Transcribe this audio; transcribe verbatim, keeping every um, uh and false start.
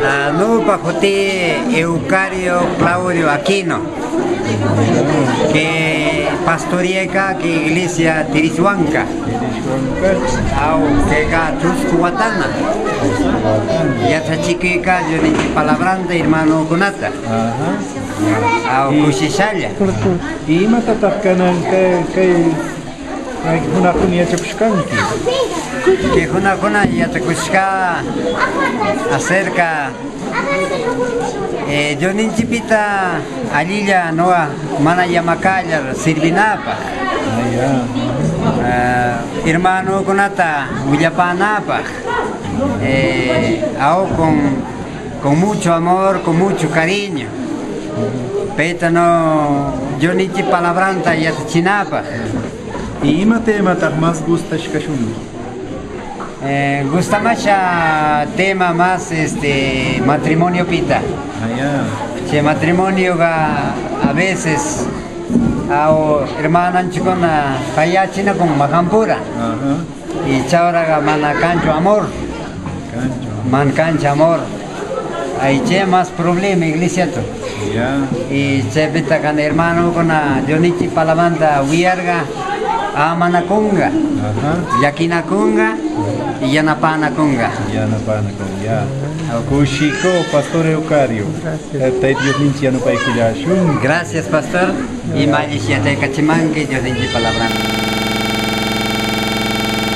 Ah, noqapa jutí Eucario Claudio Aquino. Kay pastoriyayka kay iglesia Tirishuanka. Aw, kayka chusku watana. Yachachikuyka Diosninchik palabranta hermanokunata. Aw, kushishalla. ¿Y imatataq kanan kay, kay, kay hunaqkuna yachakushkanki? Kay hunaqkuna yachakushka acerca, eh, Diosninchikpita allilla noqa mana yamakallar sirvinapaq. Ah, ya. Ah, hermanokunata willapanapaq. Eh, aw, con con mucho amor, con mucho cariño. Payta no, Diosninchik palabranta yachachinapaq. ¿Y ima temataq más gustashkashunki? Eh, gustamasha tema más, este, matrimoniopita. Ah, ya. Chay matrimonioqa a veces, aw, hermananchikkuna fallachinakun majampura. Ajá. Y chawraqa mana kanchu amor. Kanchu. Mana kanchu amor. Ay, chay más problema iglesiatu. Ya. Y chaypita kan hermanokuna Diosninchik palabranta willarqa, amanakunqa, ajá, llakinakunqa y yanapanakunqa. Yanapanakunqa, ya. Kushiku, Pastor Eucario. Gracias. Eh, Tayta Diosninchik yanapaykullashun. Gracias, Pastor. Ima allish yachaykachimanki Diosninchik palabranta.